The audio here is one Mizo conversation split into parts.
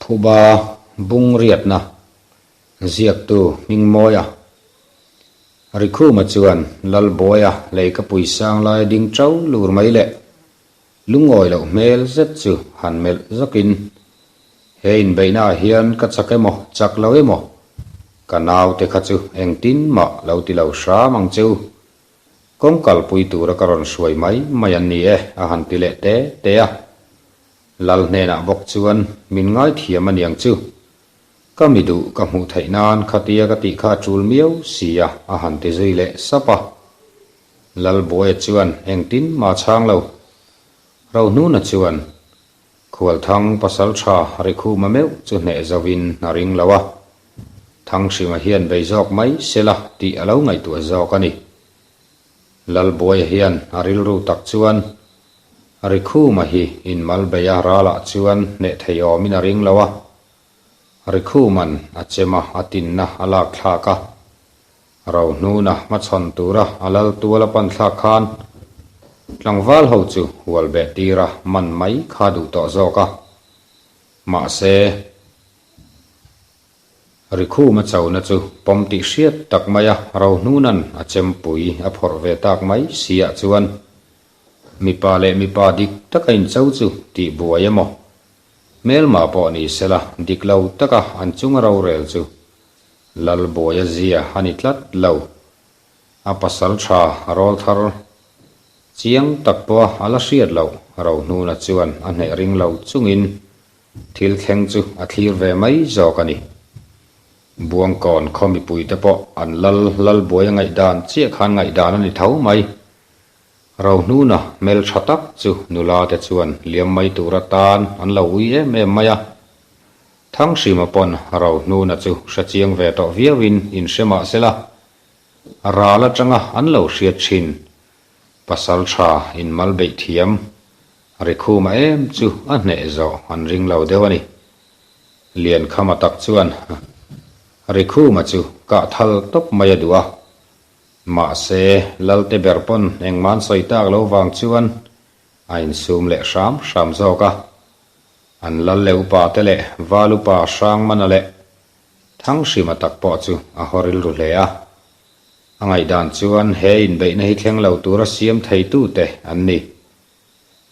Phuba Bungriatna ziaktu Hmingmawia Rikhuma chuan Lalbuaia leikapui sang laia ding ṭo lur mai leh lungawi loh hmel zet chu han melh zawkin, He inbeihnaah hian ka chak emaw chak lo emaw? Ka naute kha chu engtin mah lo ti lo hram ang che u. Kawng kalpui tura ka rawn hruai mai mai an ni e, a han ti leh te te a. Lal hnenah bawk chuan min ngaithiam a niang chu. Ka mi duh ka hmuh theih nan khatia ka tih kha a tul miau si a, a han ti zui leh sap a. Lalbuaia chuan engtin mah chhang lo. Rohnuna chuan Khualthang pasaltha Rikhuma meuh chu hneh zovin a ring lo a. Thanghrima hian bei zawk mai sela tih a lo ngaihtuah zawk a ni. Lalbuaia hian a rilru tak chuan Rikhuma hi inmal bei a ralah chuan hneh thei awmin a ring lo a. Rikhuma'n a chem a, a tinna a lak thlak a. Rohnuna hmachhawn tura a lal tual a pan thlak khan tlangval ho chu hual beh tira man mai kha duh tawh zawk a. Mahse. Rikhuma chona chu pawm tih hriat tak maia Rohnuna'n a chempui a phawrh ve tak mai si ah chuan mipa leh mipa dik taka incho chu tih buai emaw hmelma pawh ni sela dik lo taka an chunga rorel chu Lalbuaia zia a ni tlat lo. A pasal tha rawl thar chiang tak pawha a la hriat loh Rohnuna chuan a hneh ring lo chungin Thil thleng chu a thlir ve mai zawk a ni. Buangkawn khaw mipuite pawh an lal lal buai a ngaihdan chiah khan ngaihdan a ni tho mai. Rohnuna hmel tha tak chu nula te chuan liam mai tur atan an lo ui em em mai a. Thanghrima pawn Rohnuna chu hre chiang ve tawh viauin inhre mah sela, ral atanga an lo hriat thin pasal tha inmal beih thiam Rikhuma em chu a hneh zawh an ring lo deuh a ni. Liankhama tak chuan Rikhuma chu kah thal tawp mai a duh a. Mahse, Lalte ber pawn engmah an sawi tak lo vang chuan a insum leh hram hram zawk a. An lal leh upa te leh val upa Hrangmana leh Thanghrima tak pawh chu a haw rilru hle a. A ngaihdan chuan he inbeihna hi thleng lo tura siam theitute an ni.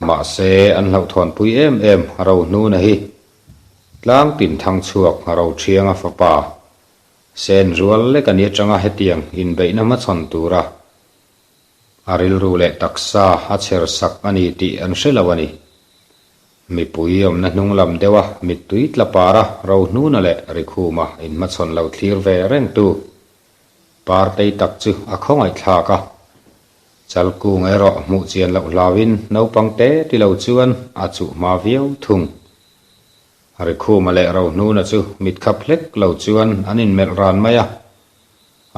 Mahse, an hlauhthawnpui em em Rohnuna hi Tlangtin Thangchhuak Roṭhianga fapa Sen rual lek a ni atanga hetiang inbeihna hmachhawn tura a rilru leh taksa a chher sak a ni tih an hre lo a ni. Mipui awmna hnung lam deuha mittui tla para Rohnuna leh Rikhuma inhmachhawn lo thlir ve rengtu Partei tak chu a khawngaihthlak a. Chalkung erawh hmuh chian loh hlauin naupang te ti lo chuan a chuh hma viau thung. Rikhuma leh Rohnuna chu mitkhap hlek lo chuan an inmelh ran mai a,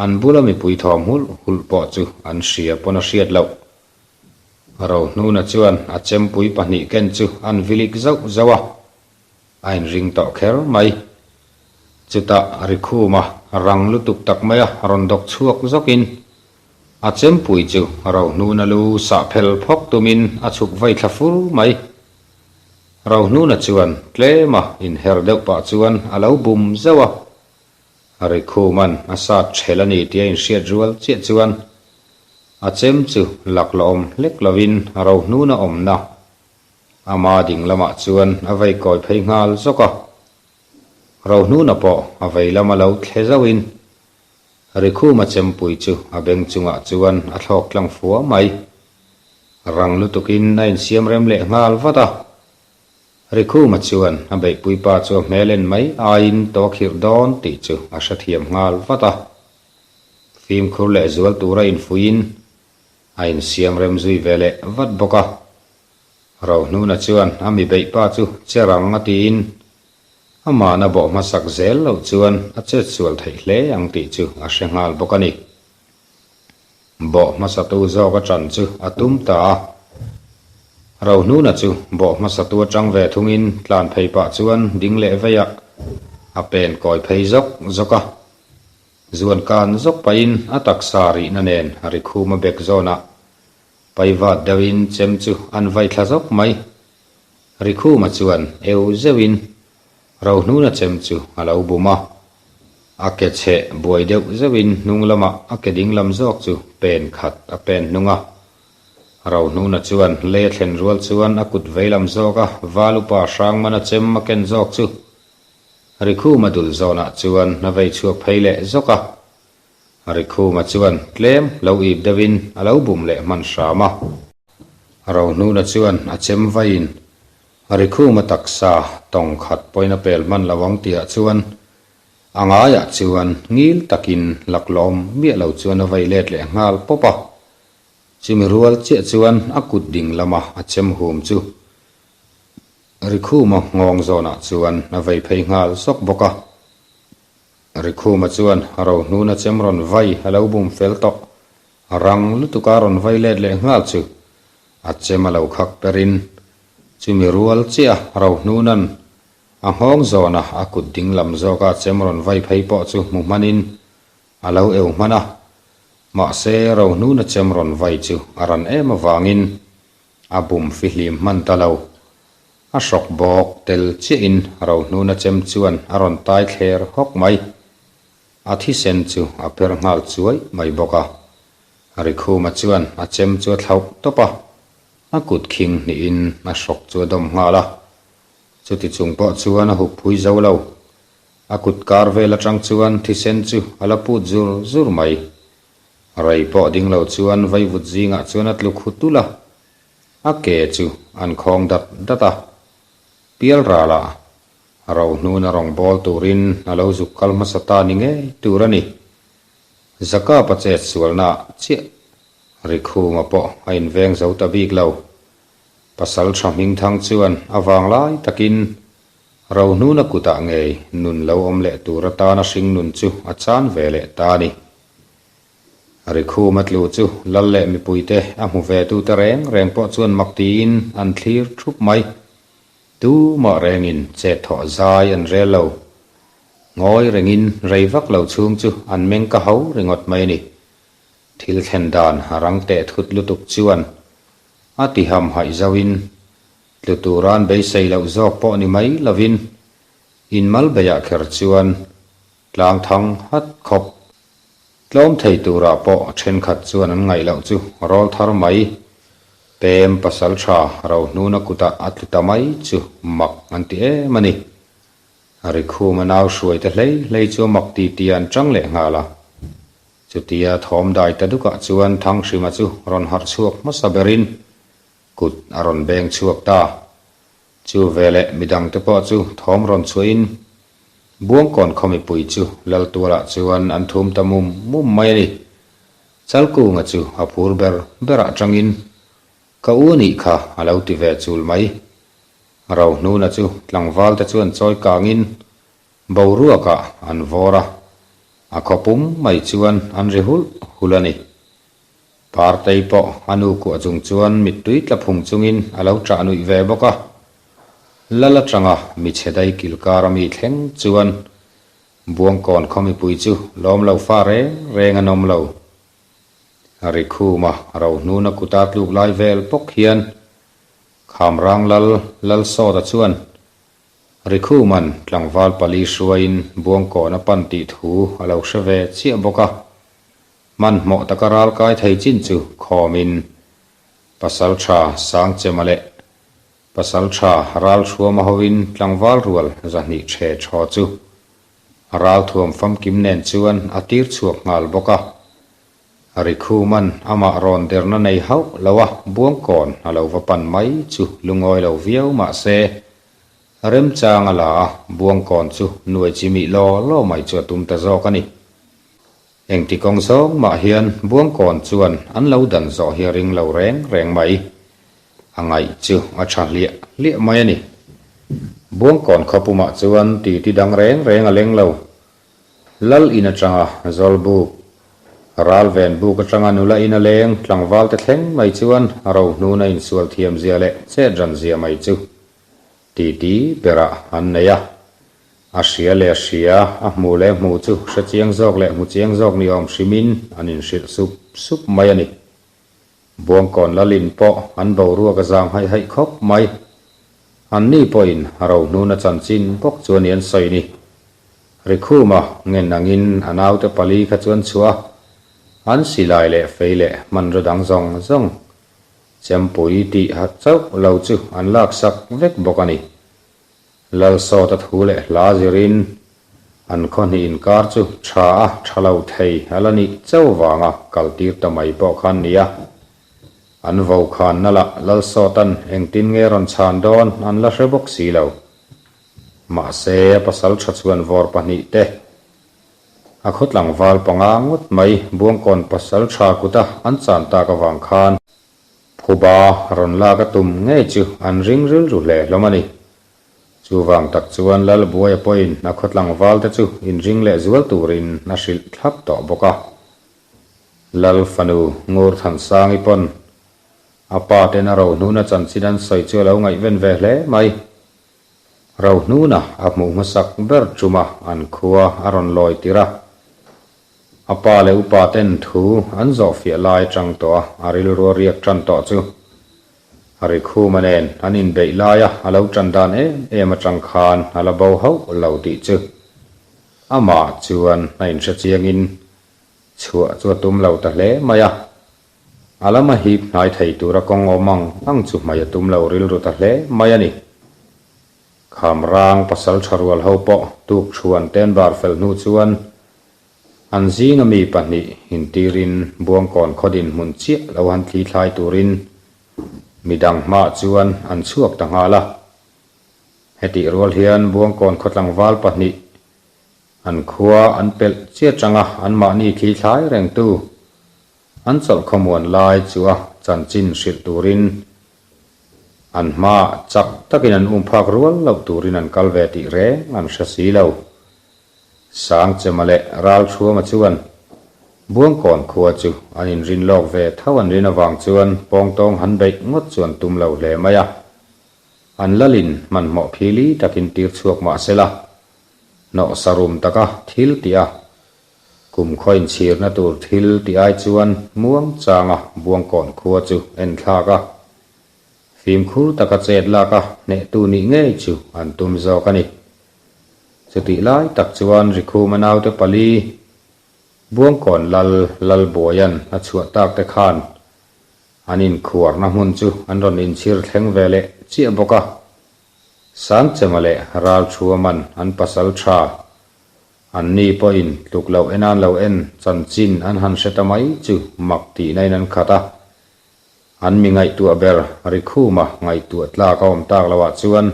an bula mipui thawm hulh hulh pawh chu an hria pawn a hriat loh. Rohnuna chuan a chempui pahnih ken chu an vilik zauh zauh a, A inring tawh kher mai. Chutah Rikhuma rang lutuk tak maia rawn dawk chhuak zawkin a chempui chu Rohnuna lu sah phel phawk tumin a chhuk vei thla fur mai. Rohnuna chuan tlema inher deuh pah chuan a lo bum zauh a. Rikhuma'n a sat ṭhel a ni tih a inhriat rual chiah chuan a chem chu lak la awm hlek lovin Rohnuna awmna Ama ding lamah chuan a vei kawi phei nghal zawk a, Rohnuna pawh a vei lama lo thle zauhin Rikhuma chempui chu a beng chungah chuan a thlawk tlang fua mai. Rang lutukin a insiam rem leh nghal vat a, Rikhuma chuan a beihpuipa chu a hmel en mai aiin tawh a khirh dawn tih chu a hrethiam nghal vat a. Fimkhur leh zual tura infuihin A insiam rem zui ve leh vat bawk a. Rohnuna chuan a mi beih pa chu che rang a tiin amahna bawh hmasak zel loh chuan a chet sual theih hle ang tih chu a hre nghal bawk a ni. Bawh hmasatu zawk a ṭan chu a tum ta a. Rohnuna chu bawh hmasatu aṭang ve thungin tlan phei pah chuan ding leh veiah a pen kawi phei zawk zawk a. Zuan kan zawk pahin a taksa rihna nen a ri khum a bek zawnah paivat deuhin chem chu an vai thla zawk mai. Rikhuma chuan eu zeuhin. Rohnuna chem chu a lo bum a, a ke chheh buai deuh zeuhin hnung lamah a ke ding lam zawk chu pen khat a pen hnung a. Rohnuna chuan le thlen rual chuan a kut vei lam zawka val upa Hrangmana chem a ken zawk chu Rikhuma dul zawnah chuan a vei chhuak phei leh zawk a. Rikhuma chuan tlem lo ip deuhin a lo bum leh hman hram a. Rohnuna chuan a chem vaiin Rikhuma taksa tawng khat pawhin a pel hman lo ang tihah chuan a ngaiah chuan ngil takin laklawm miah lo chuan a vei let leh nghal pawp a. Chumi rual chiah chuan a kut ding lama a chem hum chu Rikhuma nghawng zawnah chuan a vei phei nghal zawk bawk a. Rikhuma chuan Rohnuna chem rawn vai a lo bum fel tawh. Rang lutuka rawn vai let leh nghal chu a chem a lo khak perin chumi rual chiah Rohnuna'n a nghawng zawna a kut ding lam zawka chem rawn vai phei pawh chu hmu hmanin a lo eu hman a. Mahse Rohnuna chem rawn vai chu a ran em avangin A bum fihlim hman ta lo. A hrawk bawk tel chiahin Rohnuna chem chuan a rawn tai thler hawk mai. A thisen chu a per nghal chuai mai bawk a. Rikhuma chuan a chem chu a thlauh tawp a, a kut khing hnihin a hrawk chu a dawm nghal a. Chuti chung pawh chuan a hup phui zo lo. A kut kar vel atang chuan thisen chu a la put zur zur mai. Rei pawh ding lo chuan vaivut zingah chuan a tluk hu tulh a, a ke chu an khawng dat dat a. Pial ralah Rohnuna rawn bawl turin a lo zuk kal hmasa ta ni ngei tur a ni. Zakapa chet sualnaah chiah Rikhuma pawh a inveng zo ta bik lo. Pasal tha Hmingthang chuan a vang lai takin Rohnuna kutah ngei nun lo awm leh tur atana hringnun chu a chan ve leh ta a ni. Rikhuma tlu chu lal leh mipuite a hmu ve tute reng reng pawh chuan mak tiin an thlir thup mai. Tumah rengin chet thawh zai an rel lo. Ngawi rengin rei vak lo chhung chu an meng ka ho ringawt mai a ni. Thil thlen dan rang teh thut lutuk chuan a ti ham haih zauhin tlu turan beisei loh zawk pawh ni mai lovin inmal beiah kher chuan Tlang thang hat khawp. Tlawm thei turah pawh thenkhat chuan an ngaih loh chu rawl thar mai. Pem pasal tha Rohnuna kutah a tlu ta mai chu mak an ti em a ni. Rikhuma nau hruai te hlei hlei chu a mak ti ti an chang leh nghal a. Chutia thawm dai ta dukah chuan Thanghrima chu rawn harh chhuak hmasa berin kut a rawn beng chhuak ta. Chu veleh midangte pawh chu thawm rawn chhuahin Buangkawn khaw mipui chu Laltualah chuan an thum ta mum mum mai a ni. Chalkunga chu a phur ber berah tangin, Ka u nih kha a lo ti ve chul mai. Rohnuna chu tlangvalte chuan chawi kangin boruakah an vawr a, a khaw pum mai chuan an ri hulh hulh a ni. Partei pawh a nu kuah chung chuan mittui tla phung chungin a lo ṭah nuih ve bawk a. Lal aṭanga michhe dai kilkar a mi thleng chuan Buangkawn khaw mipui chu lawm lo fa reng reng an awm lo. Rikhuma Rohnuna kuta tluk lai vel bawk hian Khamrang Lal Lalsawta chuan Rikhuman tlangval pali hruaiin Buangkawn a pan tih thu a lo hre ve chiah bawk a. Hmanhmawh taka ral kai thei chin chu khawmin Pasalṭha Sangchema leh Pasalṭha Ralṭhuama hoin tlangval rual zahnih ṭhe ṭhaw chu ralthuam famkim nen chuan a tir chhuak nghal bawk a. Rikhuman amah rawn derna nei hauh lo a Buangkawn a lo va pan mai chu lungawi lo viau mah se remchang a la a Buangkawn chu nuai chimih law law mai chu a tum ta zawk a ni. Engti kawng zawng mah hian Buangkawn chuan an lo dan zawh hi a ring lo reng reng mai. A ngaih chu a tha hliah hliah mai a ni. Buangkawn khawpumah chuan titi dang reng reng a leng lo. Lal in atanga Zawlbuk, Ralven buk atanga nula in a leng tlangval te thleng mai chuan rohnuna insual thiam zia leh chet ran zia mai chu titi berah an nei a. A hria leh hria, a hmu leh hmu chu hre chiang zawk leh hmu chiang zawk ni awm hrimin an inhrilh sup sup mai a ni. Buangkawn Lalin pawh an boruak a zang haih haih khawp mai. Anni pawhin Rohnuna chanchin bawk chu a ni an sawi ni. Rikhuma ngen angin a naute pali kha chu an chhuah a, an silai leh fei leh hmanraw dang zawng zawng chempui tih hat chauh lo chu an laksak vek bawk a ni. Lalsawta thu leh hla zirin an khaw hnih inkar chu tha a tha lo thei a la nih chauh vanga kal tir ta mai pawh kha an ni a. An vo khanna lah Lalsawta'n engtin nge rawn chhan dawn an la hre bawk si lo. Mahse a pasal tha chuan vawr pahnihte a khaw tlangval panga ngawt mai Buangkawn pasal tha kuta an chan tak avang khan Phuba rawn lak a tum ngei chu an ring rilru hle hlawm a ni. Chuvang tak chuan Lalbuaia pawhin a khaw tlangvalte chu inring leh zual turin a hrilh thlap tawh bawk a. Lal fanu Ngurthansangi pawn a pa ten a rohnuna chanchin an sawi chu a lo ngaihven ve hle mai. Rohnuna a hmuh hmasak ber ṭuma an khua a rawn lawi tir a. A pa leh upa ten thu an zawhfiah lai aṭang tawh a, a rilru a riak ṭan tawh chu. A rikhuma nen an inbeih laia a lo ṭan dan em em aṭang khan a la bo hauh lo tih chu amah chuan a inhre chiangin chhuah chu a tum lo ta hle mai a. A lama hip hnai thei tura kawng awm ang ang chu hmai a tum lo rilru ta hle mai a ni. Khamrang pasal tha rual ho pawh tuk thuan ten bar fel hnu chuan an zinga mi pahnih intirin Buangkawn khaw dinhmun chiah lo han thli thlai turin midang hmaah chuan an chhuak ta nghal a. Hetih rual hian Buangkawn khaw tlangval pahnih an khua an pelh chiah changa anmahni thli thlai rengtu An chawlh khawmuan lai chu a chanchin hrilh turin an hmaah chak takin an um phak rual loh turin an kal ve tih reng an hre si lo. Sangchema leh Ralthuama chuan Buangkawn khua chu an inrin lawk ve tho an rin avang chuan pawngtawng han beih ngawt chu an tum lo hle mai a. An lalin hmanhmawh phili takin tir chhuak mah sela, hnawhsa rum taka thil tih a Kum khaw inchhirna tur thil tih ai chuan muang changa Buangkawn khua chu en thlak a, fimkhur taka chet lak a hnehtu nih ngei chu an tum zawk a ni. Chutih lai tak chuan Rikhuma naute pali Buangkawn lal Lalbuaia'n a chhuah tak te khan an inkhuarna hmun chu an rawn inchhir thleng ve leh chiah bawk a. Sangchema leh Ralthuama'n an pasal tha Anni pawhin tluk loh en an lo en chanchin an han hre ta mai chu mak tihna in an khat a. An mi ngaihtuah ber Rikhuma ngaihtuah tlak a awm tak loh ah chuan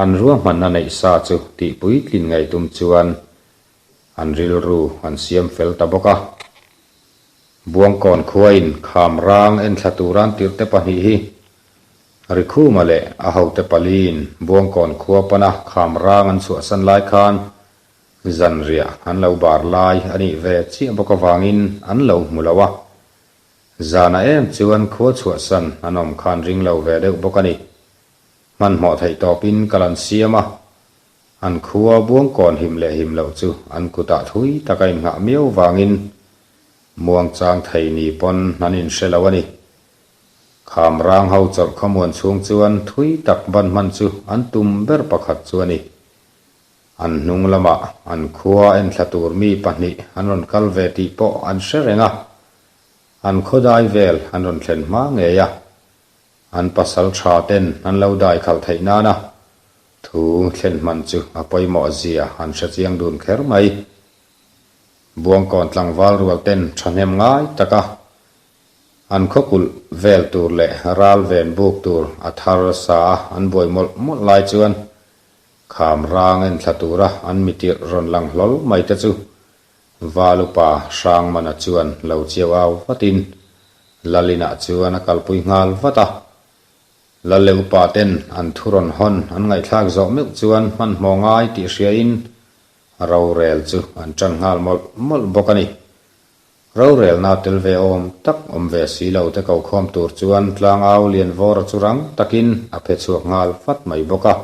an ruahmanna neih sa chu tih puitlin ngei tum chuan an rilru an siam fel ta bawk a. Buangkawn khuain kham rang enthla turan tirhte pahnih hi Rikhuma leh a hote paliin Buangkawn khua pana kham rang an chhuahsan lai khan zanriah an lo bar lai a nih ve chiah bawk avangin an lo hmu lo a. Zanah em chuan khua chhuahsan an awm khan ring lo ve deuh bawk a ni. Hmanhmawh theih tawpin kal an siam a, an khua Buangkawn him leh him loh chu an kutah thui taka innghah miau vangin muangchang thei ni pawn an inhre lo a ni. Kham rang ho chawlh khamuan chhung chuan thui tak ban hman chu an tum ber pakhat chu a ni. An hnung lamah an khua enthla tur mi pahnih an rawn kal ve tih pawh an hre reng a, an khaw dai vel an rawn thlen hma ngei a, an pasal tha ten an lo dai khalh theih nana thu thlen hman chu a pawimawh zia an hre chiang dun kher mai. Buangkawn tlangval rual ten thahnem ngai taka An khawkulh vel tur leh ral ven buk tur a thar sa a an buai mawlh mawlh lai chuan kham rang en thla tura an mitirh rawn lang hlawl mai te chu Val upa Hrangmana chuan lo chiau au vatin Lalinah chuan a kalpui nghal vat a. Lal leh upa ten an thu rawn hawn an ngaihthlak zawh meuh chuan hmanhmawh ngai tih hriain rorel chu an ṭan nghal mawlh mawlh bawk a ni. Rorelna tel ve awm tak awm ve si lo te ko khawm tur chuan tlangau Lianvawra chu rang takin a phe chhuak nghal vat mai bawk a.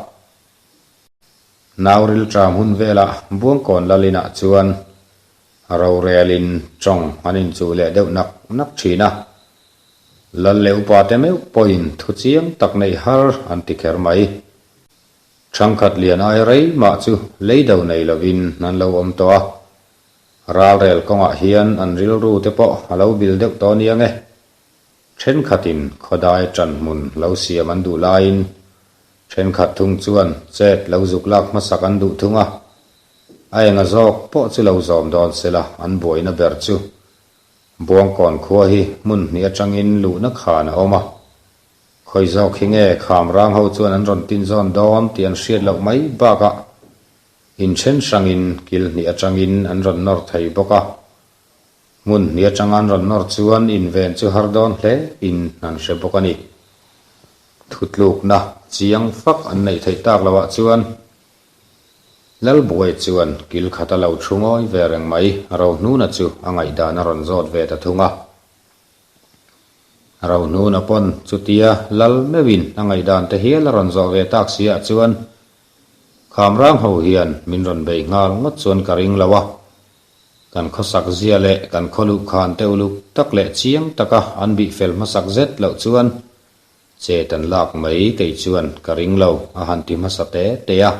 Nau rilṭam hun velah Buangkawn Lalinah chuan rorelin tawng an inchuh leh deuh nak nak ṭhin a. Lal leh upa te meuh pawhin thu chiang tak neih har an ti kher mai. Ṭhangkhat lian ai rei mah chu leido nei lovin an lo awm tawh a. Ralrel kawngah hian an rilru te pawh a lo bil deuh tawh aniang e. Ṭhenkhatin khawdai ṭanhmun lo siam an duh laiin ṭhenkhat thung chuan chet lo zuk lak hmasak an duh thung a. A enga zawk pawh chu lo zawm dawn sela an buaina ber chu Buangkawn khua hi hmun hnih aṭangin luhna khan a awm a. Khawi zawk hi nge Khamrang ho chuan an rawn tin zawn dawn tih an hriat loh mai bakah inṭhen hrangin kil hnih aṭangin an rawn nawr thei bawk a. Hmun hnih aṭanga an rawn nawr chuan inven chu har dawn hle in an hre bawk a ni. Thutlukna chiang fak an neih theih tak loah chuan Lalbuai chuan kil khat a lo thu ngawi ve reng mai, Rohnuna chu a ngaihdan a rawn zawt ve ta thung a. Rohnuna pawn chutia lal meuhin a ngaihdan te hial a rawn zawh ve tak si ah chuan Khamrang ho hian min rawn bei nghal ngawt chuan ka ring lo a. Kan khawsak zia leh kan khaw luh khan te uluk tak leh chiang taka an bih fel hmasak zet loh chuan Chet an lak mai kei chuan ka ring lo a han ti hmasa te te a.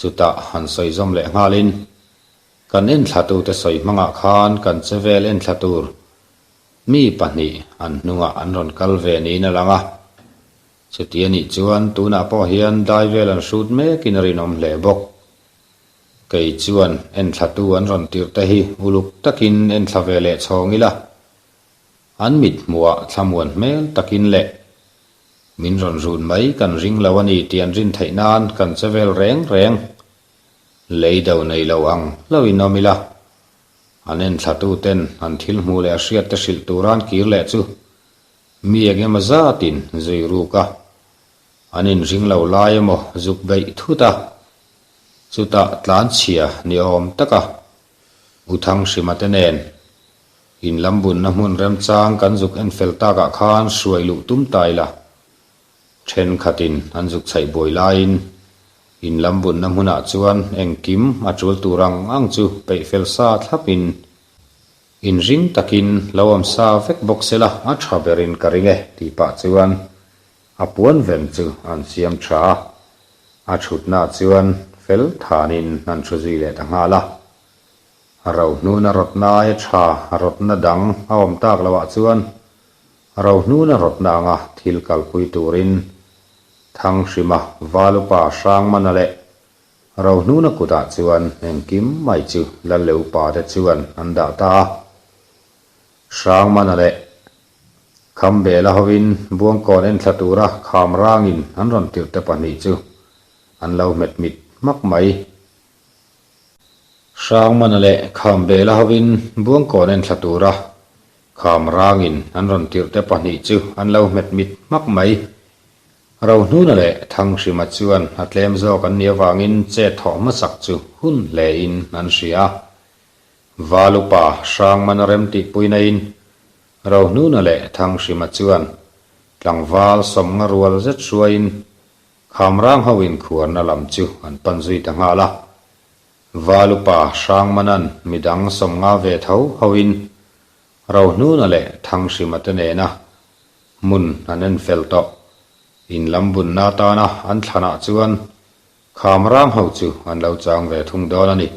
Chutah han sawi zawm leh nghalin, Kan enthlatute sawi hmangah khan kan che vel enthla tur mi pahnih an hnungah an rawn kal ve niin a lang a. Chuti a nih chuan tunah pawh hian dai vel an hrut mekin a rinawm hle bawk. Kei chuan enthlatu an rawn tirhte hi uluk takin enthla ve leh chhawng ila. An mit hmuhah thlamuan hmel takin leh min rawn run mai kan ring lo a ni tih an rin theih nan kan che vel reng reng. Lei do nei lo ang hlauhin awm ila. An enthlatu ten an thil hmuh leh a hriat te hrilh tura an kir leh chu mi eng emaw zatin zui ruk a, an inring lo lai emaw zuk beih thut a, chutah tlanchhia ni awm taka U Thanghrima te nen In lam bunna hmun remchang kan zuk en fel takah khan hruai luh tum ta ila. Thenkhatin an zuk chhaih buai laiin in lam bunna hmunah chuan engkim a tul tur ang ang chu peih fel sa thlapin inring takin lo awm sa vek bawk sela a tha berin ka ring e tih pah chuan a puan ven chu an siam tha a, a thutnaah chuan fel thanin an thu zui leh ta nghal a. Rohnuna rawtna aia tha rawtna dang a awm tak loh ah chuan Rohnuna rawtna anga thil kalpui turin Thanghrima Valupa Hrangmana leh Rohnuna kutah chuan engkim mai chu Lal leh upa te chuan an dah ta a. Hrangmana leh Khambela hovin Buangkawn enthla tura Khamrangin an rawn tirhte pahnih chu an lo hmet mit hmak mai. Hrangmana leh Khambela hovin Buangkawn en thla tura Khamrangin an rawn tirhte pahnih chu an lo hmet mit hmak mai. Rohnuna leh Thanghrima chuan a tlem zawk an nih avangin chet thawh hmasak chu hun hlein an hria a. Valupa Hrangmana remtihpui naiin Rohnuna leh Thanghrima chuan tlangval sawmnga rual zet hruaiin Khamrang ho inkhuarna lam chu an pan zui ta nghal a. Val upa Hrangmanan midang sawmnga ve tho hoin Rohnuna leh Thanghrima te nena hmun an en fel tawh. In lam bunna atana an thlanah chuan Khamrang ho chu an lo chang ve thung dawn a ni.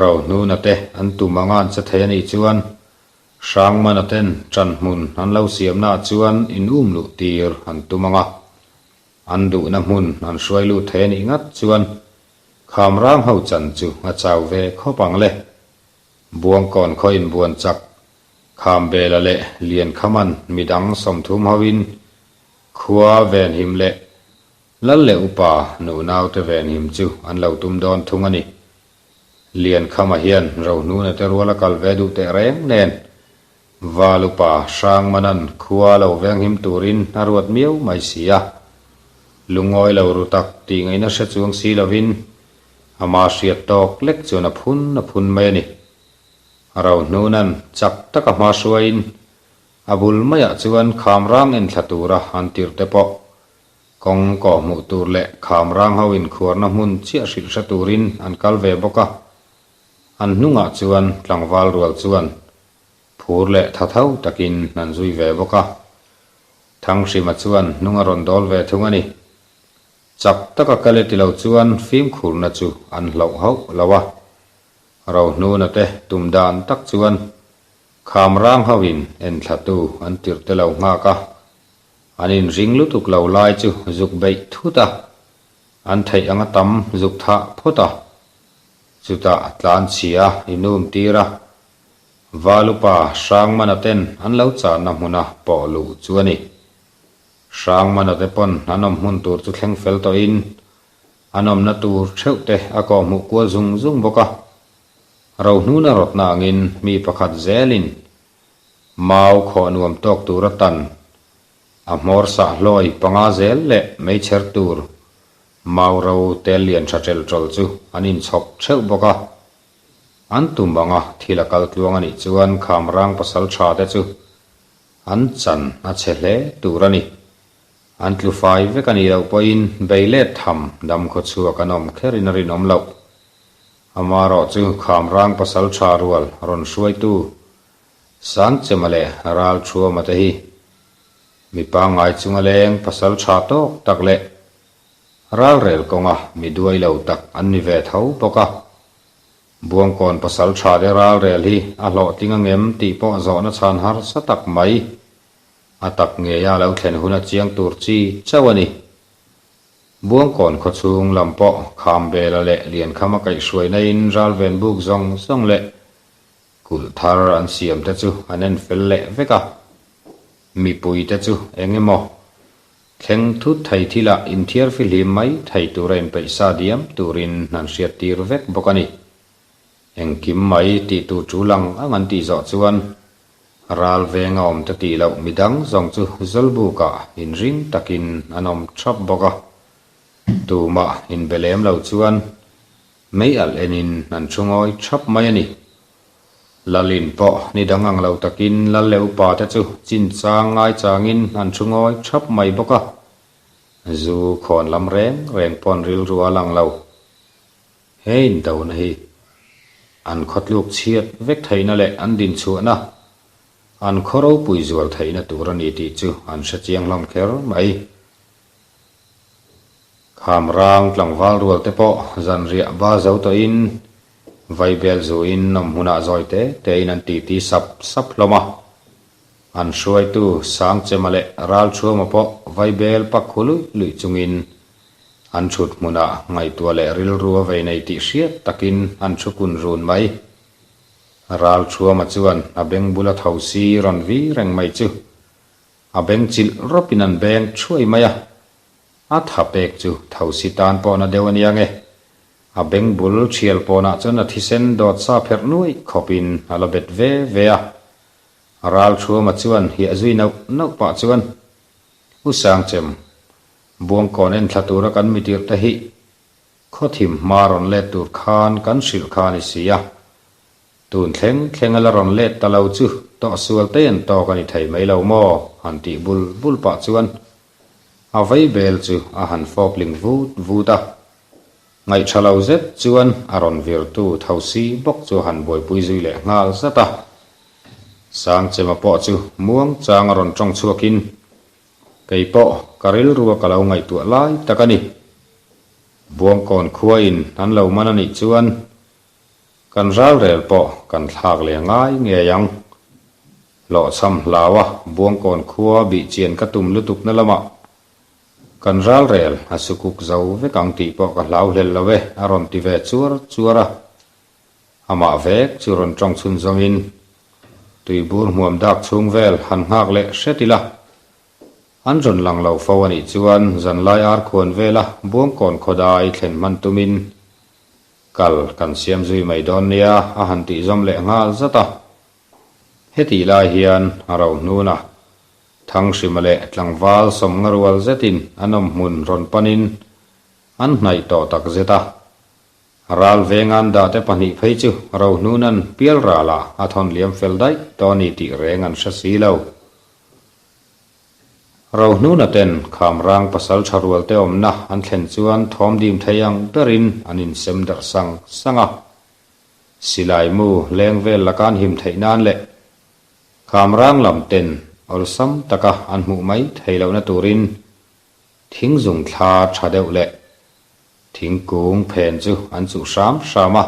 Rohnuna te an tum anga an che thei a nih chuan Hrangmana ten ṭan hmun an lo siamnaah chuan in um luh tir an tum ang a, an duhna hmun an hruai lut thei a nih ngat chuan Khamrang ho chan chu a chau ve khawp ang le. Buangkawn khaw inbuan chak Khambela leh Liankhaman midang 30 hoin khua venhim leh Lal leh upa nunaute venhim chu an lo tum dawn thung a ni. Liankhama hian Rohnuna te rual a kal ve duh teh reng nen Val upa Hrangmanan khua lo venghim turin a ruat miau mai si a. Lungawi lo ru tak tih ngaihna hre chuang si lovin ama hriat tawk lek chuan a phun a phun mai a ni. Rohnunan chak taka hma hruaiin a bul maiah chuan Khamrang enthla tura an tirh te pawh Kawng kawh hmuh tur leh Khamrang ho inkhuarna hmun chiah hrilh hre turin an kal ve bawk a. An hnungah chuan tlangval rual chuan phur leh tha tho takin an zui ve bawk a. Thanghrima chuan hnung a rawn dawl ve thung a ni. Chak taka kal e ti lo chuan fimkhurna chu an hlauh hauh lo a. Rohnuna te tum dan tak chuan Khamrang hoin enthlatu an tirh te lo nghak a, an inring lutuk lo lai chu zuk beih thut a, an theih anga tam zuk thah phawt a, chutah tlanchhia inum tir a, Valupa Hrangmana ten an lo channa hmuna pawh luh chu a ni. Hrangmana te pawn an awm hmun tur chu thleng fel tawhin an awmna tur theuh te a kawhhmuh kual zung zung bawk a. Rohnuna rawtna angin mi pakhat zelin mau khawh nuam tawk tur atan a hmawr sah hlawi panga zel leh meichher tur mau ro tel lian tha ṭel ṭawl chu an inchhawp theuh bawk a. An tum anga thil a kal tluang a nih chuan Khamrang pasal tha te chu An chan a chhe hle tur a ni. An tlu fai vek a nih loh pawhin bei let tham dam khaw chhuak an awm kherin a rinawm loh. Amarawh chu Khamrang pasal tha rual rawn hruaitu Sangchema leh Ralthuama te hi mi pangngai chunga leng pasal tha tawk tak leh ralrel kawnga mi duai lo tak an ni ve tho bawk a. Buangkawn pasal tha te ralrel hi a hlawhtling angem tih pawh zawhna chhan harsa tak mai. A tak ngeia lo thlen hun a chiang tur chi chauh a ni. Buangkawn khawchhung lam pawh Khambela leh Liankhama kaihhruaina in ralven buk zawng zawng leh kulh thar an siam te chu an en fel leh vek a. Mipui te chu eng emaw Thleng thut thei thilah inthiar fihlim mai thei tura inpeih sa diam turin an hriattir vek bawk a ni. Engkim mai tih tur tul ang ang an tih zawh chuan ral venga awm te tih loh midang zawng chu Zawlbukah inring takin an awm thap bawk a. Tumah inbe lem lo chuan mei alh enin an thu ngawi thap mai a ni. Lalin pawh ni dang ang lo takin lal leh upa te chu chinchang ngaichangin an thu ngawi thap mai bawk a. Zu khawn lam reng reng pawn rilru a lang lo. He indona hi an khawtluk chhiat vek theihna leh an dinchhuahna, an khaw ropui zual theihna tur a ni tih chu an hrechiang hlawm kher mai. Khamrang tlangval rual te pawh zanriah ba zo tawhin Vaibel zuin nawm hmunah zawi te tein an titi sap sap hlawm a. An hruaitu Sangchema leh Ralchhuama pawh Vaibel pak khu luih luih chungin an thut hmunah ngaihtuah leh rilru a vei nei tih hriat takin an thu kun run mai. Ralchhuama chuan a beng bula tho si rawn vi reng mai chu a beng chilh rawpin an beng thuai mai a. A tha pek chu tho si tan pawh na deuh a nia nge. A beng bul thial pawnah chuan a thisen dawt sa pherh nuaih khawpin a la bet ve ve a. Ralthuama chuan hiah zui nauh nauh pah chuan, U Sangchem, Buangkawn en thla tura kan mitirh te hi khawthim hma rawn let tur khan kan hrilh kha a ni si a. Tun thleng thleng a la rawn let ta lo chu tawhsual te an tawk a ni thei mai lo maw? han tih bul bul pah chuan a vei bel chu a han fawp ling vut vut a. Ngaihṭha lo zet chuan a rawn virtu thosi bawk chu a han buaipui zui leh nghal zat a. Sangchema pawh chu muang chang a rawn ṭawng chhuakin, Kei pawh ka rilrua ka lo ngaihtuah lai tak a ni. Buangkawn khuain an lo man a nih chuan kan ralrel pawh kan thlak leh ngai ngei ang. Hlawhchham hlaua Buangkawn khua bihchian ka tum lutukna lamah Kan ralrel a sukuk zo vek ang tih pawh ka hlau hlel lo e, a rawn ti ve chuar chuar a. Amah vek chu rawn tawng chhun zawngin tuibur hmuam dak chhung vel han nghak leh hret ila. An rawn lang lo fo a nih chuan zanlai ar khuan vela Buangkawn khawdai thlen hman tumin kal kan siam zui mai dawn nia a han tih zawm leh nghal zat a. Hetih lai hian a rohnuna Thanghrima leh tlangval sawmnga rual zetin an awm hmun rawn panin an hnaih tawh tak zet a. Ral vengan dahte pahnih phei chu Rohnunan pialralah a thawn liam fel daih tawh a ni tih reng an hre si lo. Rohnuna ten Khamrang pasal tha rualte awmna an thlen chuan thawm dim thei ang berin an insem darh sang sang a. Silai mu leng vel laka an him theih nan leh Khamrang lam ten awlsam taka an hmuh mai theih lohna turin Thingzung thla tha deuh leh thingkung phen chu an chuh hram hram a.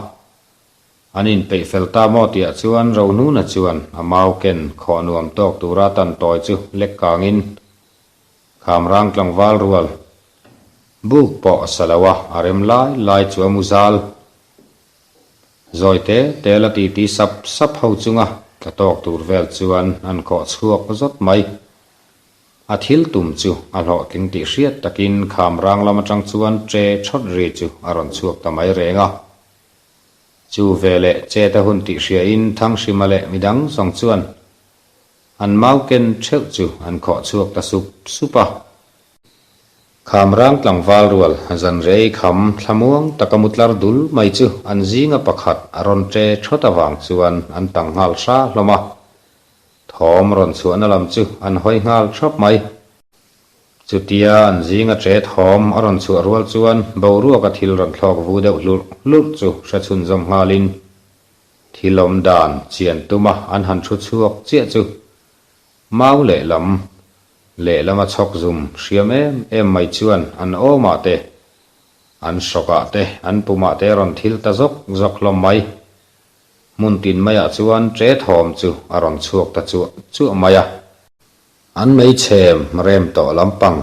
An inpeih fel ta maw tihah chuan Rohnuna chuan a mau ken khawh nuam tawk tura tan tawi chu lek kangin Khamrang tlangval rual buk pawh a sa lo a, a rem lai lai chu a mu zal. Zawi te te la titi sap sap ho chunga tla tawk tur vel chuan an khawh chhuak zawt mai. A thil tum chu a hlawhtling tih hriat takin Khamrang lam atang chuan tre thawt ri chu a rawn chhuak ta mai reng a. Chu veleh chet a hun tih hriain Thanghrima leh midang zawng chuan an mau ken theuh chu an khawh chhuak ta sup sup a. Khamrang tlangval rual zan rei kham thlamuang taka mu tlar dul mai chu an zinga pakhat a rawn tre thawt avang chuan an tang nghal hra hlawm a. Thawm rawn chhuahna lam chu an hawi nghal thap mai. Chutia an zinga tre thawm a rawn chhuah rual chuan boruaka thil rawn thlawk vu deuh hlurh hlurh chu hre chhunzawm nghalin thil awm dan chian tuma an han thu chhuak chiah chu mau lehlam lehlama chhawk zum hriam em em mai chuan an awmah te, an hrawkah te, an pumah te a rawn thil ta zawk zawk hlawm mai. Hmun tin maiah chuan tre thawm chu a rawn chhuak ta chuah chuah mai a. An meichhem rem tawh lampang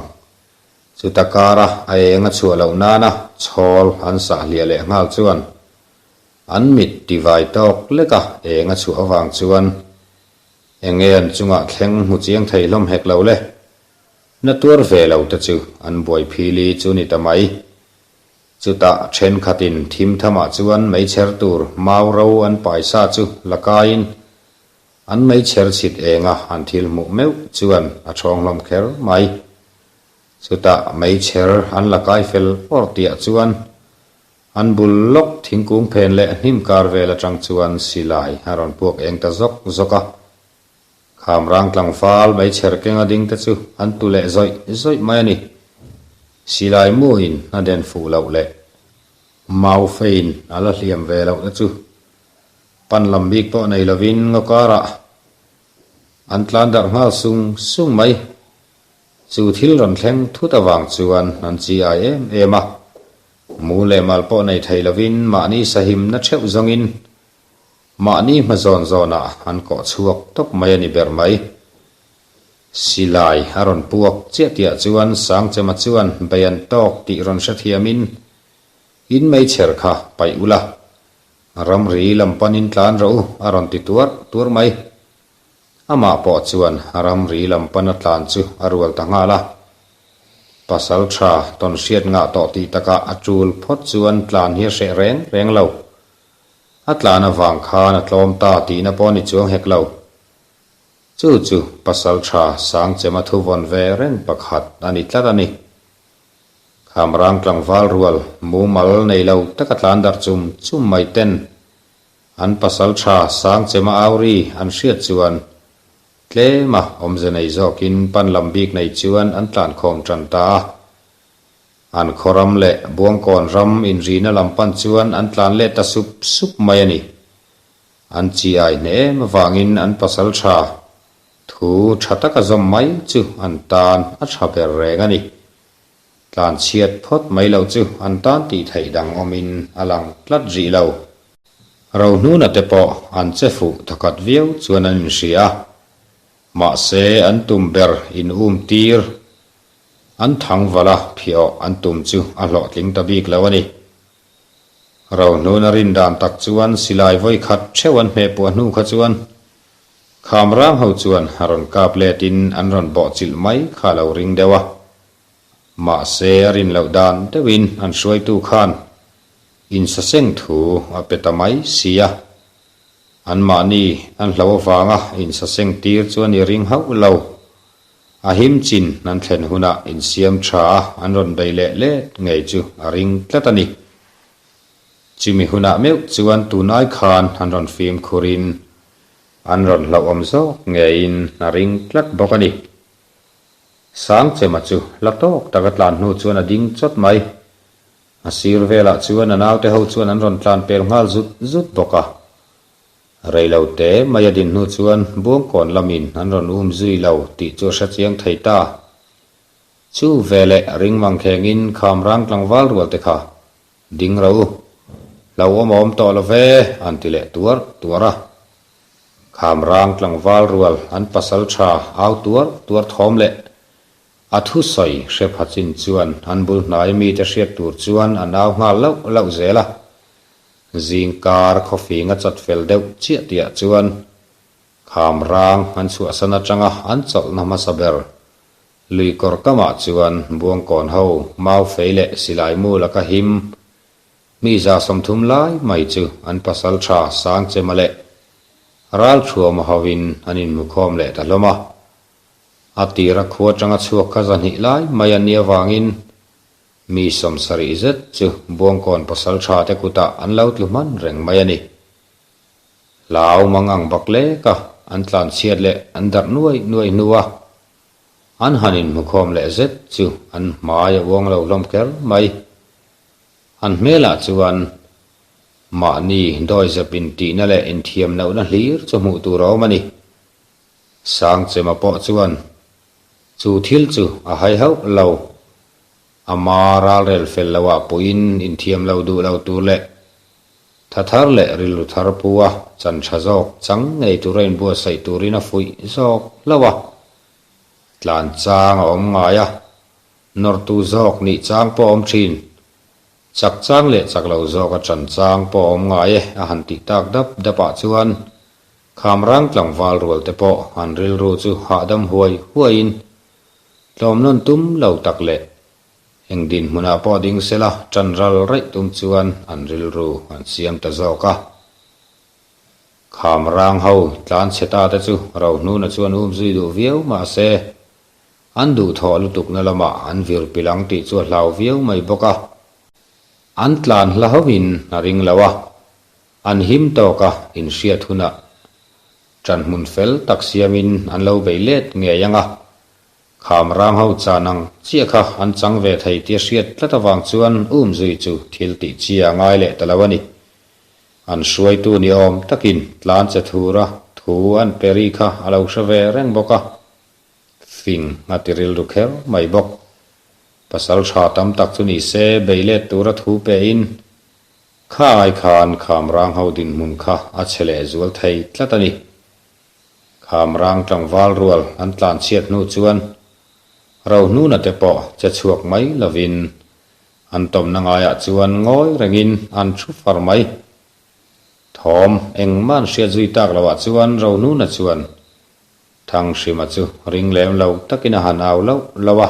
chuta kara a eng a chhuah loh nana chhawl an sah hliah leh nghal chuan an mit tivai tawk leka eng a chhuah avang chuan eng nge an chungah thleng hmu chiang thei hlawm hek lo le. Na tuar ve lo te chu an buai phili chu ni ta mai. Chutah thenkhatin thim thamah chuan meichher tur mau ro an paisa chu la kaiin An meichher chhit enga an thil hmuh meuh chuan a thawng hlawm kher mai. Chutah meichher an la kai fel awrh tihah chuan an bul lawk thingkung phen leh hnim kar vel atang chuan silai a rawn puak eng ta zawk zawk a. Khamrang tlangval meichher kenga ding te chu an tu leh zawih zawih mai a ni. Silai muin a den fuh loh leh mau fein a la hliam ve loh te chu Pan lam bik pawh nei lovin ngaw karah an tlan darh nghal sung sung mai. Chu thil rawn thleng thut avang chuan an chi ai em em a. Mu leh mal pawh nei thei lovin mahni sahimna theuh zawngin mahni hma zawn zawnah an kawh chhuak tawp mai a ni ber mai. Silai a rawn puak chiah tihah chuan Sangchema chuan bei an tawk tih rawn hrethiamin in meichher kha paih ula Ramri lam panin tlan rawh u, a rawn ti tuar tuar mai. Amah pawh chuan ramri lam pana tlan chu a rual ta nghal a. Pasal tha tawn hriat ngah tawh tih takah a tul phawt chuan tlan hi a hreh reng reng lo. A tlan avang khan a tlawm ta tihna pawh ni chuang hek lo. Chu chu pasal tha Sangchema thuvawn ve reng pakhat a ni tlat a ni. Khamrang tlangval rual mumal nei lo taka tlan darh chum chum mai ten an pasal tha Sangchema Auri an hriat chuan tlema awmze nei zawkin pan lam bik nei chuan an tlankhawm tan ta a. An khaw ram leh Buangkawn ram inrina lam pan chuan an tlan leh ta sup sup mai a ni. An chi ai hneh em avangin an pasal tha Thu tha taka zawm mai chu an tan a tha ber reng a ni. Tlan chhiat phawt mai lo chu an tan tih theih dang awmin a lang tlat rih lo. Rohnuna te pawh an che fuh thawkhat viau chuan an inhria a, mahse an tum ber in um tir an thang vala phiawh an tum chu a hlawhtling ta bik lo a ni. Rohnuna rin dan tak chuan silai vawi khat theuh an hmeh puah hnu kha chuan Khamrang ho chuan a rawn kap let in an rawn bawh chilh mai kha a lo ring deuh a. Mahse a rin loh dan deuh in an hruaitu khan insaseng thu a pe ta mai si a. An mahni an hlo avanga insaseng tir chuan i ring hauh lo. A him chin an thlen hunah insiam tha a an rawn bei leh let ngei chu a ring tlat a ni. Chumi hunah meuh chuan tunai khan an rawn fimkhurin an rawn hlauhawm zawk ngeiin a ring tlat bawk a ni. Sangchema chu hla tawk taka tlan hnu chuan a ding chawt mai. A sir velah chuan a naute ho chuan an rawn tlan pel nghal zut zut bawk a. Reilo te mai a din hnu chuan Buangkawn lamin an rawn um zui lo tih chu a hrechiang thei ta. Chu veleh ring mangkhengin Khamrang tlangval rual te kha ding ro u, hlauhawm a awm tawh lo ve an ti leh tuar tuar a. Khamrang tlangval rual an pasal tha au tuar tuar thawm leh a thusawi hre pha chin chuan an bul hnai mite hriat tur chuan an au nghal lauh lauh zel a. Zingkar khawfing a chat fel deuh chiah tihah chuan Khamrang an chhuahsan atanga an chawlhna hmasa ber Lui kawr kamah chuan Buangkawn ho mau fei leh silai mu laka him mi 130 lai mai chu an pasal tha Sangchema leh Ralthuama hovin an inhmukhawm leh ta hlawm a. A tira khua atanga chhuak kha 200 lai mai an nih avangin mi 70 zet chu Buangkawn pasal tha te kutah an lo tlu hman reng mai a ni. Hlau mang ang bak lek a, an tlanchhiat leh an darh nuai nuai hnu a, an han inhmukhawm leh zet chu an hmai a uang lo hlawm kher mai. An hmelah chuan mahni dawizep intihna leh inthiamlohna hlir chu hmuh tur a awm a ni. Sangchema pawh chuan chu thil chu a hai hauh lo. Ama ralrel fel loah puiin inthiam lo duh lo tur leh tha thar leh rilru thar pu a chan tha zawk chang ngei tura inbuatsaih turin a fuih zawk hlauh a. Tlan chang a awm ngai a, nawrtu zawk nih chang pawh a awm thin. Chak chang leh chak lo zawk a chan chang pawh a awm ngai e a han tih tak dap dapah chuan Khamrang tlangval rual te pawh an rilru chu hahdam huai huaiin Tlawm nawn tum lo tak leh eng dinhmunah pawh ding sela ṭan ral raih tum chuan an rilru an siam ta zawk a. Kham rang ho tlan chhe ta te chu Rohnuna chuan um zui duh viau mah se, an duhthawh lutukna lamah an vir pilh ang tih chu a hlau viau mai bawk a. An tlan hla hovin a ring lo a, an him tawk a inhriat hunah Ṭan hmun fel tak siamin an lo bei let ngei ang a, kham rang ho chan ang chiah kha an chang ve thei tia hriat tlat avang chuan um zui chu thil tih chi a ngai leh ta lo a ni. An hruaitu ni awm takin tlan che thura thu an pe ri kha a lo hre ve reng bawk a, fing a ti rilru kher mai bawk. Pasal ṭha tam tak chu ni se bei let tura thu pein Kha ai khan Khamrang ho dinhmun kha a chhe leh zual thei tlat a ni. Khamrang tlangval rual an tlan chhiat hnu chuan Rohnuna te pawh che chhuak mai lovin an tawmna ngaiah chuan ngawi rengin an thu far mai. Thawm engmah an hriat zui tak loah chuan Rohnuna chuan Thanghrima chu ring lem lo takin a han au loh loh a.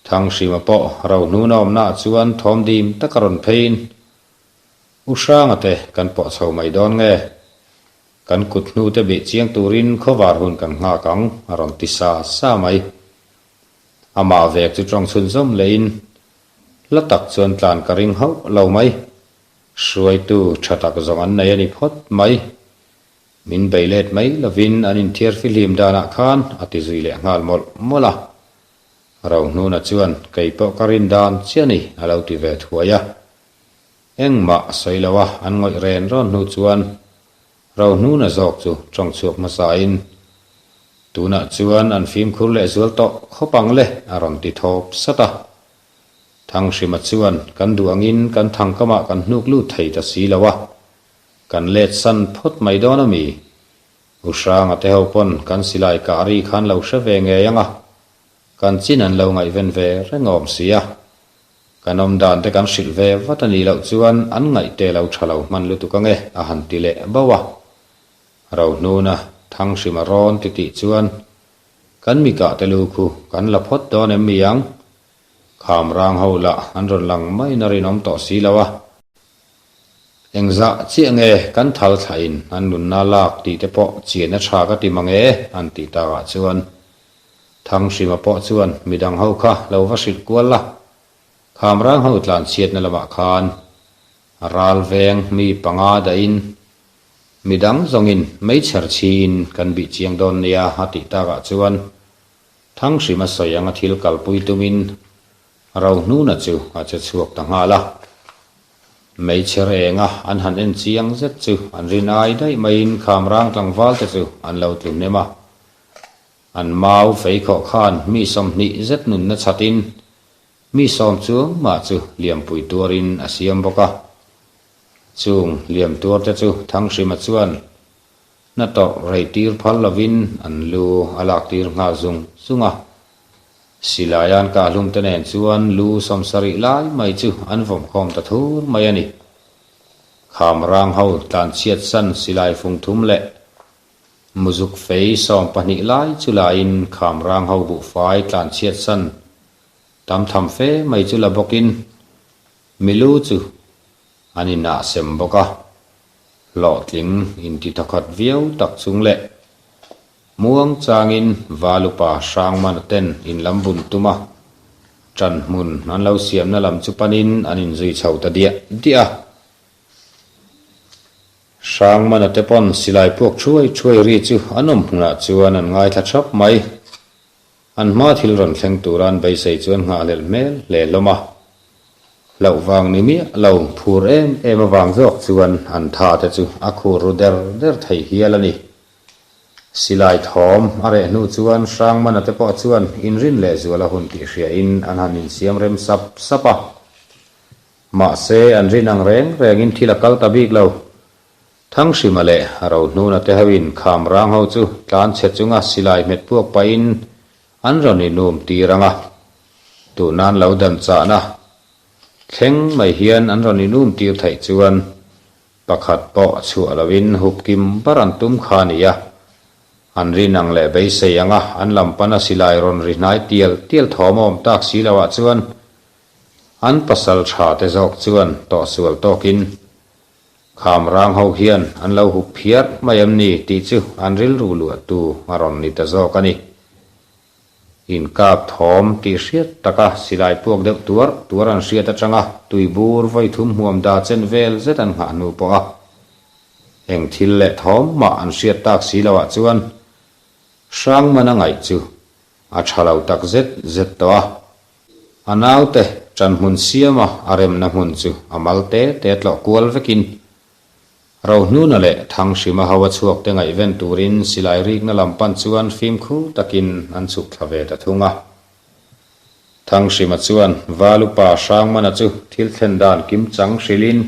Thanghrima pawh Rohnuna awmnaah chuan thawm dim tak a rawn pheiin, U Hranga te kan pawh chho mai dawn nge? Kan kut hnu te bih chiang turin khawvar hun kan nghak ang a rawn ti sa sa mai. Amah vek chu tawng chhunzawm lehin, Hla tak chuan tlan ka ring hauh lo mai. Hruaitu tha tak zawng an nei a ni phawt mai. Min bei let mai lovin an inthiar fihlim danah khan a ti zui leh nghal mawlh mawlh a. Rohnuna chuan, Kei pawh ka rin dan chiah ni, a lo ti ve thuai a. Engmah a sawi lo a, an ngawih ren rawn hnu chuan Rohnuna zawk chu tawng chhuak hmasain, Tunah chuan an fimkhur leh zual tawh khawp ang le, a rawn ti thawp sat a. Thanghrima chuan, Kan duh angin kan thangkamah kan hnuk lut thei ta si lo a, kan let san phawt mai dawn a mi? U Hranga te ho pawn kan silai kah ri khan lo hre ve ngei ang a, kan chin an lo ngaihven ve reng awm si a. Kan awm dan te kan hrilh ve vat a nih loh chuan an ngaih te lo tha lo hman lutuk ange a han ti leh bauh a. Rohnuna Thanghrima rawn ti tih chuan kan mi kah te lu khu kan la phawt dawn em mi ang? Khamrang ho lah an rawn lang maiin a rinawm tawh si lo a. Engzah chiah nge kan thal thlahin an nunna lak tih te pawh chian a tha ka ti mang e an tih takah chuan Thanghrima pawh chuan midang ho kha lo va hrilh kual la, Khamrang ho tlan chhiatna lamah khan ral veng mi panga dahin midang zawngin meichher chhiin kan bih chiang dawn nia a tih takah chuan Thanghrima sawi anga thil kalpui tumin Rohnuna chu a che chhuak ta nghal a. Meichher enga an han en chiang zet chu an rin ai daih maiin Khamrang tlangval te chu an lo tlu hnem a. An mau feikhawh khan mi 20 zet nunna chhatin mi sawm chuang mah chu liampui tuarin a siam bawk a. Chung liam tuarte chu Thanghrima chuan na tawrh rei tir phal lovin an lu a lak tir nghal zung zung a. Silai an kahhlum te nen chuan lu 70 lai mai chu an vawm khawm ta thur mai a ni. Kham rang ho tlanchhiat san silai fung thum leh muzuk fei 12 lai chu laiin kham rang ho buhfai tlanchhiat san tam tham fe mai chu la bawkin milu chu an inah sem bawk a. Hlawhtling inti thawkhat viau tak chung leh muang changin valupa Hrangmana ten in lam bun tum a, ṭan hmun an lo siamna lam chu panin an inzui chho ta diah diah a. Hrangmana te pawn silai puak thuai thuai ri chu an awm hmunah chuan an ngaithla ṭhap mai. An hma thil rawn thleng tura an beisei chu an nghahhlelh hmel hle hlawm a. Hlauh vang ni miah lo, phur em em avang zawk chuan an tha te chu a khur ru der der thei hial a ni. Silai thawm a reh hnu chuan Hrangmana te pawh chuan inrin leh zual a hun tih hriain an han insiam rem sap sap a. Mahse, an rin ang reng rengin thil a kal ta bik lo. Thanghrima leh Rohnuna te hoin kham rang ho chu tlan chhe chunga silai hmet puak pahin an rawn inum tir ang a. Tunan lo dan chahna thleng mai hian an rawn inum tir theih chuan pakhat pawh chhuah loin hup kim bar an tum kha a ni a. An rin ang leh beisei anga an lam pana silai rawn ri hnai tial tial thawm a awm tak si loah chuan an pasal tha te zawk chuan tawhsual tawkin Kham rang ho hian an lo hup phiar mai em ni tih chu an rilru luahtu a rawn ni ta zawk a ni. Inkap thawm tih hriat taka silai puak deuh tuar tuar an hriat atanga tuibur vawi thum hmuam da chen vel zet an nghah hnu pawh a eng thil leh thawm mah an hriat tak si loah chuan Hrangmana ngaih chu a tha lo tak zet zet tawh a. A naute ṭan hmun siama a remna hmun chu a mal te te tlawh kual vekin Rohnuna leh Thanghrima ho a chhuak te ngaihven turin silai rikna lam pan chuan fimkhur takin an chhuk thla ve ta thung a. Thanghrima chuan Valupa Hrangmana chu thil thlen dan kimchang hrilhin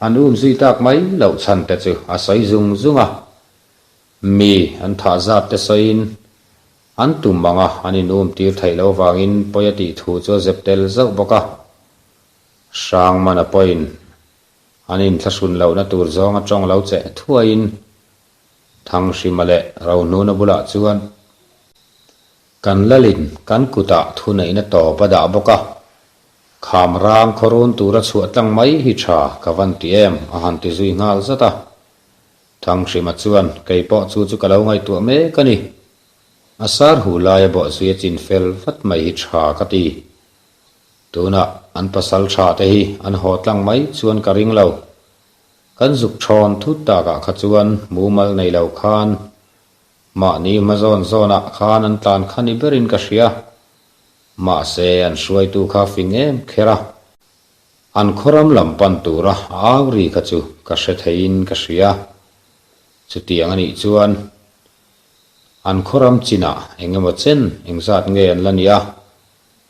an um zui tak mai loh chhan te chu a sawi zung zung a. Mi an thah zat te sawiin An tum ang a, an inum tir theih loh vangin pawi a tih thu chu a zep tel zauh bawk a. Hrangmana pawhin an inthlahrun lohna tur zawng a tawng lo cheh thuaiin Thanghrima leh Rohnuna bulah chuan kan lalin kan kutah thuneihna tawp a dah bawk a, kham rang khawrun tura chhuah tlang mai hi tha ka van ti em a han ti zui nghal zat a. Thanghrima chuan kei pawh chu chu ka lo ngaihtuah mek a ni. A sar hu laia bawhzui a chin fel vat mai hi tha ka ti. Tunah an pasal tha te hi an haw tlang mai chuan ka ring lo. Kan zuk thawn thut takah kha chuan mumal nei lo khan mahni hma zawn zawnah khan an tlan kha ni berin ka hria. Mahse an hruaitu kha fing em kher a. An khawram lam pan tura a au ri kha chu ka hre theiin ka hria. Chutiang a nih chuan An khawram chinah eng emaw chen engzat nge an la nia?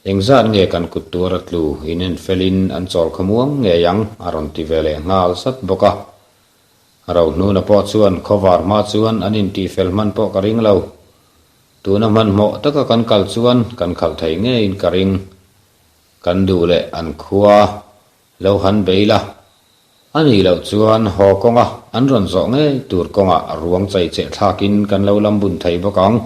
Engzat nge kan kut tuar a tlu in en felin an chawl khamuang ngei ang a rawn ti ve leh nghal zat bawk a. Rohnuna pawh chuan khawvar hma chuan an intih fel hman pawh ka ring lo. Tuna hmanhmawh taka kan kal chuan kan khalh thei ngeiin ka ring. Kan duh leh an khua Lo han bei la. A nih loh chuan haw kawnga an rawn zawh ngei tur kawngah ruang chai cheh thlakin kan lo lam bun thei bawk ang.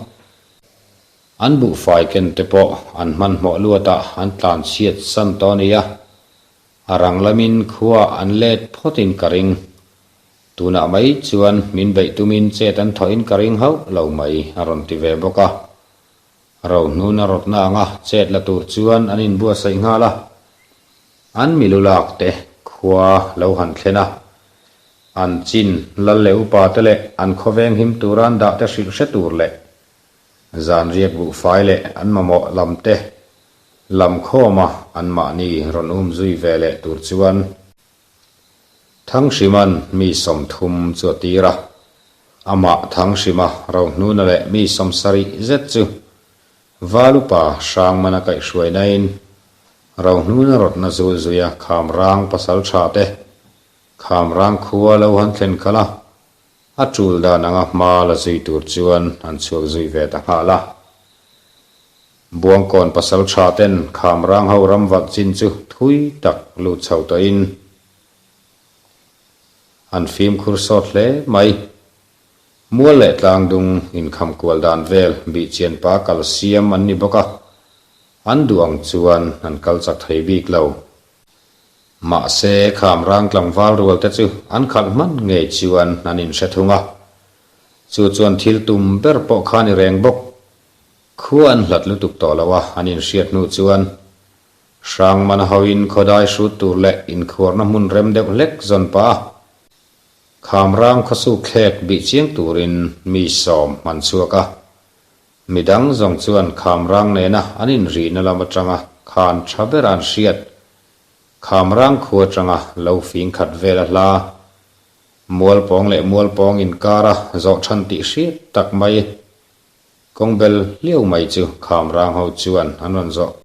An buhfai ken te pawh an hmanhmawh luatah an tlan chhiat san tawh a nia. A rang lamin khua an let phawtin ka ring. Tunah mai chuan min beih tumin chet an thawhin ka ring hauh lo mai a rawn ti ve bawk a. Rohnuna rawtna anga chet la tur chuan an inbuatsaih nghal a. An milu lak te khua lo han thlen a, an chin lal leh upa te leh an khawveng him tura an dah te hrilh hre tur leh zan riak buhfai leh an mamawh lam te lam khawma anmahni rawn um zui ve leh tur chuan Thanghriman mi 30 chu a tir a. Amah Thanghrima Rohnuna leh mi 70 zet chu Valupa Hrangmana kaihhruainain Rohnuna rawtna zul zuia Khamrang pasaltha te Khamrang khua lo han thlen khalh a, a tul dan anga hma la zui tur chuan an chhuak zui ve ta nghal a. Buangkawn pasaltha ten Khamrang ho ram valh chin chu thui tak lut chho tawhin an fimkhur sawt hle mai. Mual leh tlangdung inkham kual dan vel bihchianpa kal siam an ni bawk a, an duh ang chuan an kal chak thei bik lo. Mahse, Khamrang tlangval rual te chu an khalh hman ngei chuan an inhre thung a. Chu chuan thil tum ber pawh kha ni reng bawk. Khua an hlat lutuk tawh lo a, an inhriat hnu chuan Hrangmana hoin khawdai hrut tur leh inkhuarna hmun rem deuh hlek zawn pah a, Khamrang khawsuk thlek bih chiang turin mi sawm an chhuak a. Midang zawng chuan Khamrang nena an inrihna lam atanga khan tha ber an hriat. Khamrang khua atanga lo fing khat vel a hla. Mualpawng leh Mualpawng inkara zawh than tih hriat tak mai. Kawng bel hliau mai chu Khamrang ho chuan an rawn zawh.